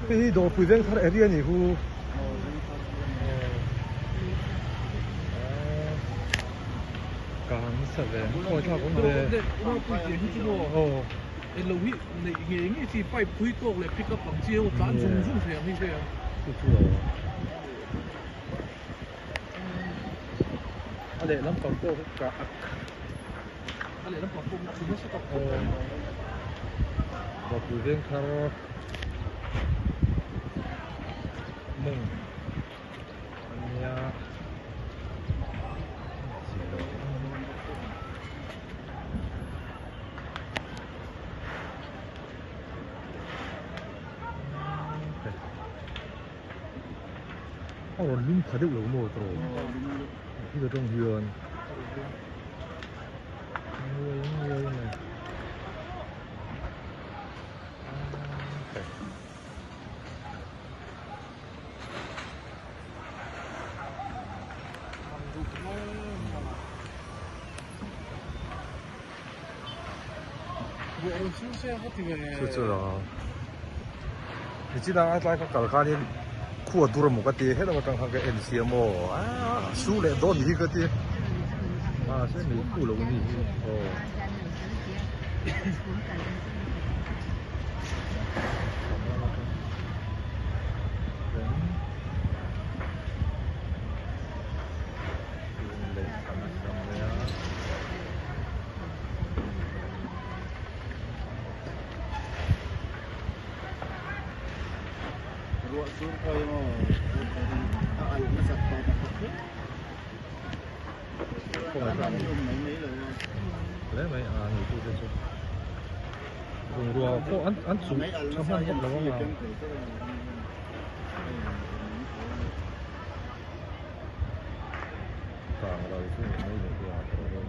Hei hi Dawrpui Vengthar area ni hu. Kang nasa ve khawi thlak awm ve. Eng lo hi neih ngei ngei chi pipe thui tawk leh pick up ang chi ho tlan zung zung thei ang hi hre ang. Chu chu lo. A lehlam pang pawh ka A lehlam pang pawh chu nasa tak khawp mai. Dawrpui Vengthar mawng a nia A rawn lum pha deuh lo maw tawh hi ka tawng hian nguai nguai mai. Chu chu lo nichina a tlai ka kal khanin khua dur emaw ka ti helam atang khan ka en sia maw aaa su leh dawn hi ka ti mahse mei khu lo ni hi aw. Ruah sur pawh hi maw a alh hmasak tawh tak tak hle. An awm mai mai lo a. Hle mai a ni tu te chu. Bungrua pawh an an chuh tha hman vak lo ang a. Kang ral chu ni mai leh hi a tawh dawn.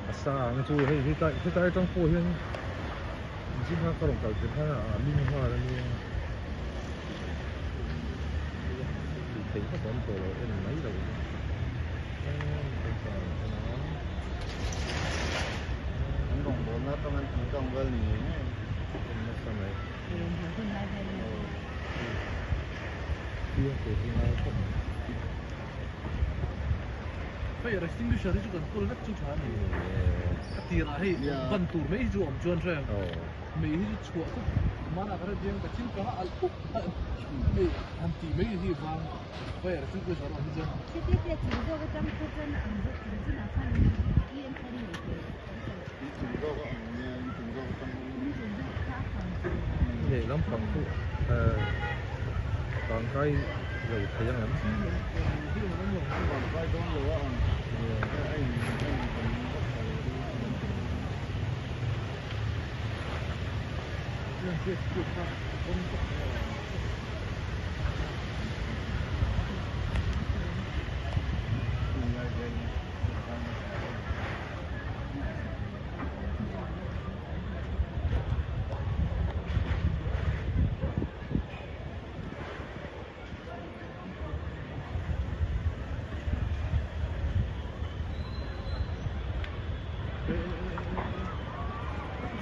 A sang chu hei hetlai hetlai atang pawh hian zinga ka rawn kal tir khan a lum nghal a nia tih theih vak a awm tawh lo en mai lo chu An rawngbawlna atang an tih kang vel ni ngei ngei en nasa mai. Fiamthu hi ngai khawp mai. Fire extinguisher hi chu kan kawl vek chu tha a ni. A tirah hei ban tur mai hi chu awm chuan hre mei hi chu chhuah khawp hmanah ka hre chiang ka thil kang a alh pup a hei han tih mai hi vang fire extinguisher a awm hi chuan. Lehlam pang pawh tangkai lo thei ang em?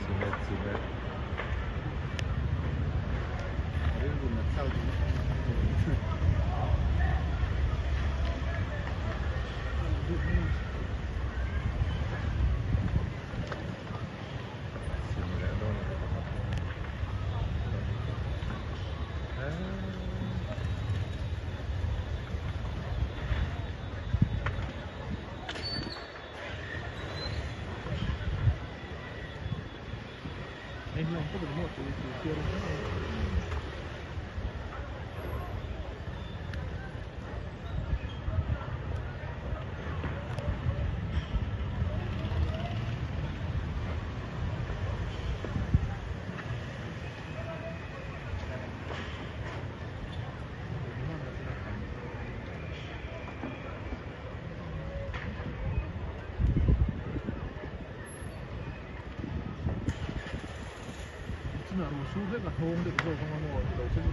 Cement cement. Chunah ruah sur vek a hnawng deuh zawk ang a maw tilo chu.